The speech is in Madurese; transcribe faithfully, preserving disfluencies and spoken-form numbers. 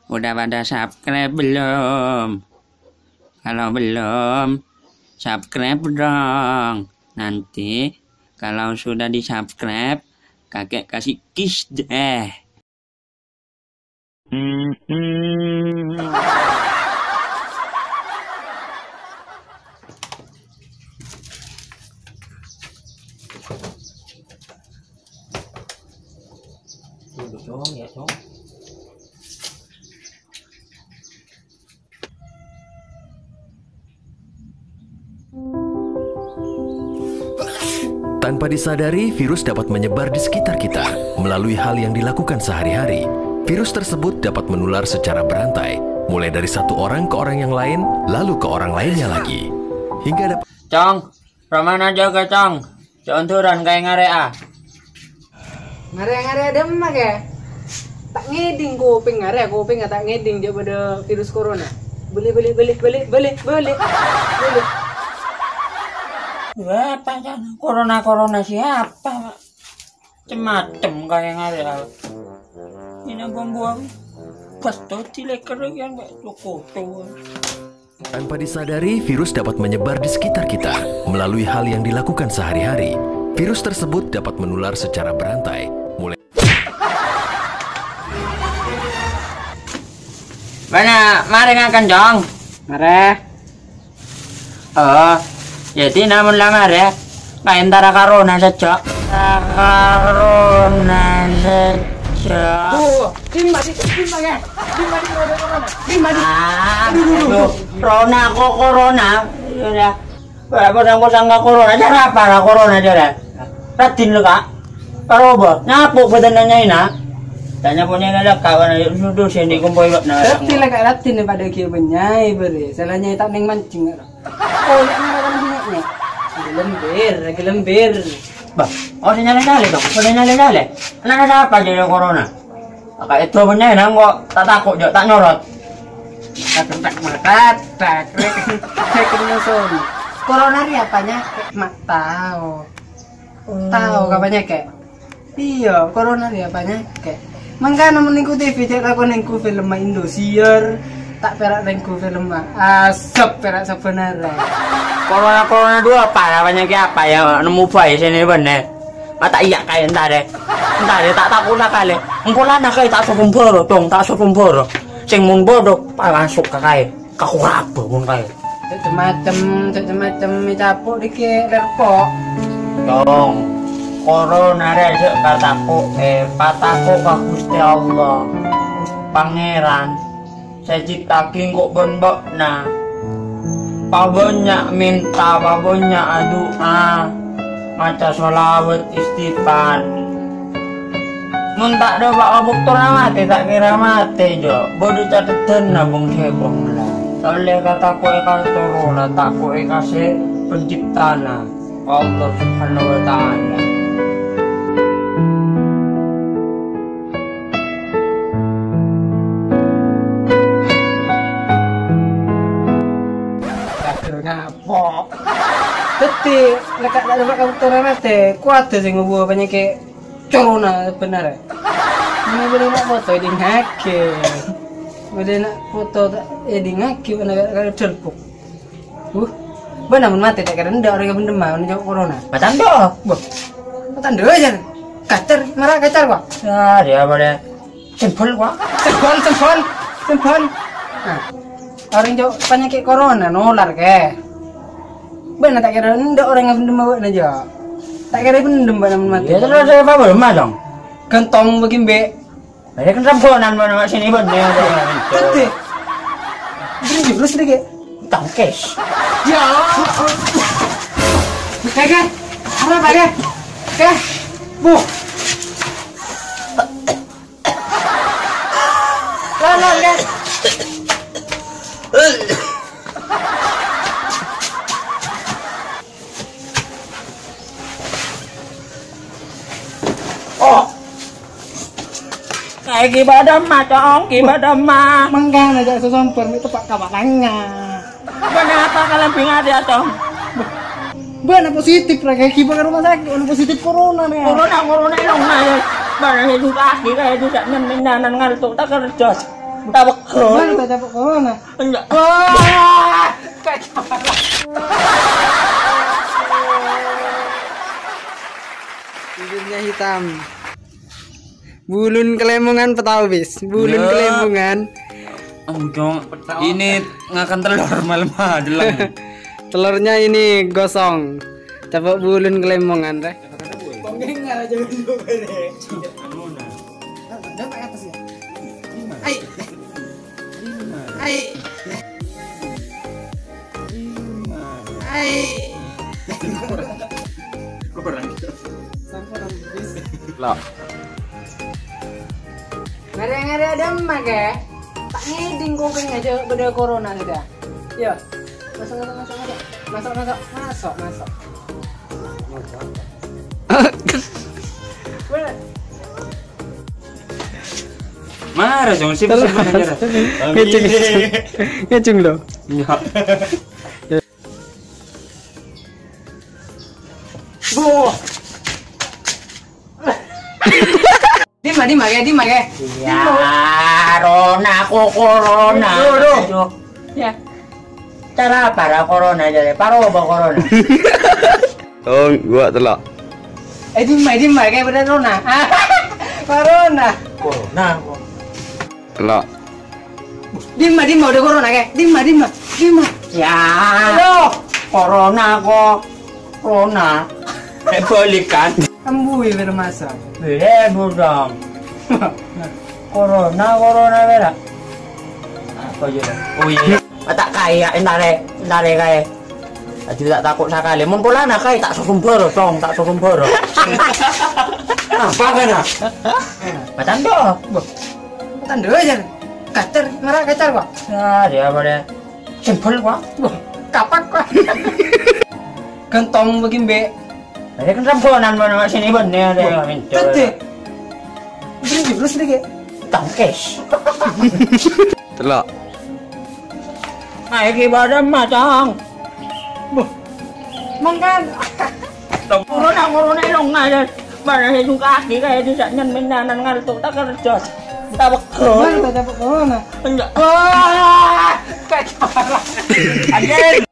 Udah pada subscribe belum? Kalau belum, subscribe dong. Nanti kalau sudah di-subscribe, kakek kasih kiss deh. Dulu dong ya dong. Tanpa disadari, virus dapat menyebar di sekitar kita melalui hal yang dilakukan sehari-hari. Virus tersebut dapat menular secara berantai, mulai dari satu orang ke orang yang lain, lalu ke orang lainnya lagi. Hingga dapat Cong, romana jaga, Cong. Cong turun kae ngare'a. Ngare-ngare adem ake. Tak ngeding kuping ngare kuping tak ngeding jek pada virus corona. Beli beli beli beli beli beli. Beli. Berapa kan? Corona corona siapa, Pak? Cem-macem kayak ngare. Ini buang-buang. Pas toti leker yang kayak cukup tuh. Tanpa disadari, virus dapat menyebar di sekitar kita melalui hal yang dilakukan sehari-hari. Virus tersebut dapat menular secara berantai, mulai Mana mare ngakan, Cong? Mare. Oh, jadi namun la mare. Kaentara karona saja. Karona saja. Duh, timba di timba ya. Timba di corona. Timba di. Ah, aduh, aduh, aduh. Rona kok corona. Udah. Wah, posang-posang ka corona. Cara apa la corona cara? Radin lo, Kak. Karo apa? Nyapu badan nanya ina. Tanya punya nanya kawan aja sudah sini kumpul na. Radin lah Kak Radin pada kia benyai beri. Salahnya tak neng mancing. Koyaknya orang punyanya. Lagi lembir, lagi lembir. Bah, oh saya nyale-nyale dong. Saya nyale-nyale. Anak ada apa jadi corona? Maka itu punya nang kok tak takut juga tak nyorot. Tak tak tak tak. Saya kena sono. Corona ini apanya? Mak tahu. Tahu apanya kek? Iya, corona ini apanya kek? Mangkana mending ku T V cek lakon nengku film Indosiar. Tak perak nengku film asap perak sebenarnya. Corona corona dua apa namanya ki apa ya nemu bae sini bener. Mata iya kae entah deh. Entah deh tak takut lah kali. Engko lana kae tak sokumboro dong, tak sokumboro. Sing mun bodoh pas masuk ke kae. Kakuraba mun kae. Cek cemacem, cek cemacem capuk dikit lerpok. Dong, corona re cek katakoke, patako ka Gusti Allah. Pangeran. Sè ciptaghi engko' bân bâ'na. Pabânnya' mènta, pabânnya' adu'a, maca shalawat istighfar. Mon ta' dhâpa' ka bâkto matè, ta' kèra matè, jâ'. Bâdâ cateddhânna bhung-sèbhung la. Ollè katako'è ka corona, tako'è ka sè penciptana. Allah Subhanahu wa Ta'ala. Kagel ngapo? Dadi, leka' ta' dâpa' kabutoran ate, kuwat sing ngobuwa panyakit corona bener. Ini boleh nak foto, ini ngake. Boleh nak foto, ini ngake, mana kagel dalbuk. Wuh, bâ'na mon matè ta' kèra endâ' orèng èpendhemma mon jhâ' corona. Matandhâ. Bâh. Matandhâ jâ. Kacar, mara kacar, Pak. Ya, dia boleh. Sembol, Pak. Sembol, sembol. Sembol. Nah, orèng jhâ' panyakit corona nolar kè. Bâ'na ta' kèra endâ' orèng èpendhemma bâ'na jâ. Ta' kèra èpendhem bâ'na mon matè. Ya, terus saya apa, Mas, dong? Gantong bagi mbek. Ayo kan ramponan mana mak sini bân ya. Tadi. Beri jurus dikit. Tangkis. Ya. Oke, oke. Apa, Pak, ya? Oke. Bu. Lah, lah, oke. Oh. Kae ki badamma, Cong, ki badamma. Mangkana jhâ' sasomper mi' teppa' kapalangnga. Kenapa kalian bingung ya, Cong? Bâ'na positif ra kae ki bâ' ka rumah sakit, bâ'na positif corona ne. Corona, corona ilong na ya. Bâ'na hidup lagi kae tidak nyenengan ngantuk tak kerja. Tabek. Mana tak tabek corona? Enggak. Wah! Kayak Bibirnya hitam. Bulun kalemongan petahu, bis. Bulun Ya. kalemongan. Enggak. Ini ngakan telur malam aja lah. Telurnya ini gosong. Coba bulun kalemongan, re. Penggengar aja dulu, re. Dapat atas ya. Ai. Ai. Ai. Kurang. Samponan, bis. Lah. Ngare-ngare ada emak, ya? Tak ngeding kuping aja beda corona sudah. Yo. Masuk, masuk, masuk, masuk. Masuk, masuk, masuk. Masuk, masuk. Boleh. Marah dong, sip, sip, sip, sip. Ngeceng, ngeceng. Ngeceng, loh. Iya. Wah. Di ma, di ma, ke? Di ma, ke? Iya, corona, kok corona. Duh, duh. Aduh. Ya. Cara apa, ra, corona, jadi? Paro apa corona? Oh, gua telak. Eh, di ma, di ma, ke? Bener corona. Corona. Corona, kok. Telak. Di ma, di ma, udah corona, ke? Di ma, di ma, di ma. Ya. Aduh. Corona, kok. Corona. Eh, balikan. Embu ya, Firmasa. Beda, budong. Corona, corona, beda. Apa ya? Oh, iya. Ah, tak kaya, entare, entare kaya. Aja tak takut sakali. Mon polana kaya tak susumboro, Cong, tak susumboro. Apa kana? Macam tu. Tanda aja. Kacar, ngara kacar, Pak. Ya, dia apa dia? Jempol, Pak. Wah, kapak, Pak. Gentong begini, Mbak. Ada kan ramponan mana, Mak, sini, bener, ada yang minta. Tadi. Beri jurus lagi. Tangkis. Telak. Ayo, gimana, Macang? Buh. Mangkan. Corona, corona, dong, aja. Mana saya suka aki kayak di saat nyen menyanan ngantuk tak kerja. Tak bekerja. Mana tak dapat corona? Enggak. Wah, kayak parah. Anjir.